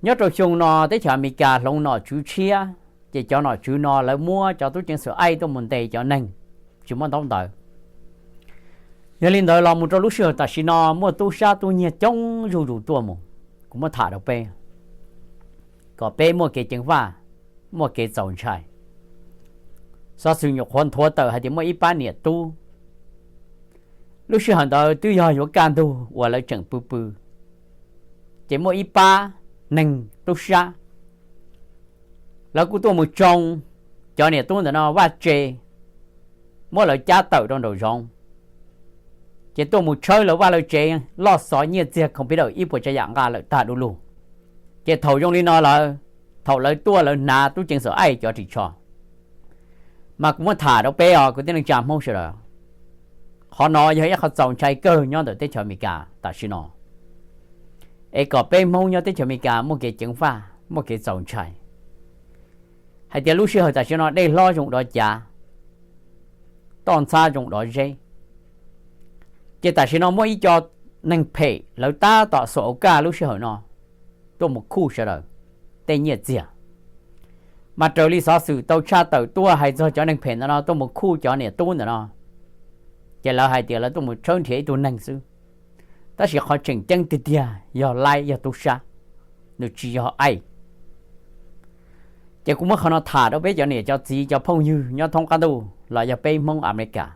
Nyob rau xyoo no teb chaws Amelikas hloov nom tswv tshiab, ces cov nom tswv no lawv muab cov tub ceev xwm aij tuaj mus ntes cov neeg tsis muaj ntaub ntawv. Yog li ntawd los mus rau lub sij hawm tam sim no muaj tub sab tub nyiag coob zuj zus tuaj mus, kuv muab tham rau peb kom peb muaj kev ceev faj, muaj kev txaus ntshai. Xov xwm nyuam qhuav nthuav tawm hais tias muaj ib pab niam tub, lub sij hawm ntawd twb yog yuav kaj ntug uas lawv tseem pw pw, ces muaj ib pab neeg tub sab, lawv kuj tuaj mus tsoo cov niam tub ntawm no vaj tse, muab lawv cab tawm rau nraum zoov, ces tuaj mus tshawb lawv vaj lawv tsev, loj xov nyiaj txiag khoom phi dawm ib puas tsav yam nqa lawm tag du lug. Ces thaum zoo li no lawm, thaum lawv tuaj lawv hnav tub ceev xwm aij cov ris tsho, mas kuv muab tham rau peb os kwv tij neej tsa Hmoob sawv daws, qhov no yog ib qhov txaus ntshai kawg nyob ntawm teb chaws Amelikas tam sim no, es kom peb Hmoob nyob teb chaws Amelikas muaj kev ceev faj, muaj kev txaus ntshai hais tias lub sij hawm tam sim no dej hlob zoo dov cav, toj ntxhab zoo dov zeb, ces tam sim no muaj ib co neeg phem lawv tab tom xuas au kaj lub sij hawm no tuaj mus khuj sawv daws tej nyiaj txiag. Mas raws li xov xwm tau tshaj tawm tuaj hais txog cov neeg phem ntawm no tuaj mus khuj cov niam tub ntawm no, ces lawv hais tias lawv tuaj mus tshawb nrhiav ib tug neeg xwb, tab sis qhov tseem ceeb tiag tiag yog laib yog tub sab, nws tsis yog aij. Ces kuv muab qhov no tham rau peb cov niam cov txiv cov phooj ywg nyob thoob qab ntuj los yog peb Hmoob Amelikas,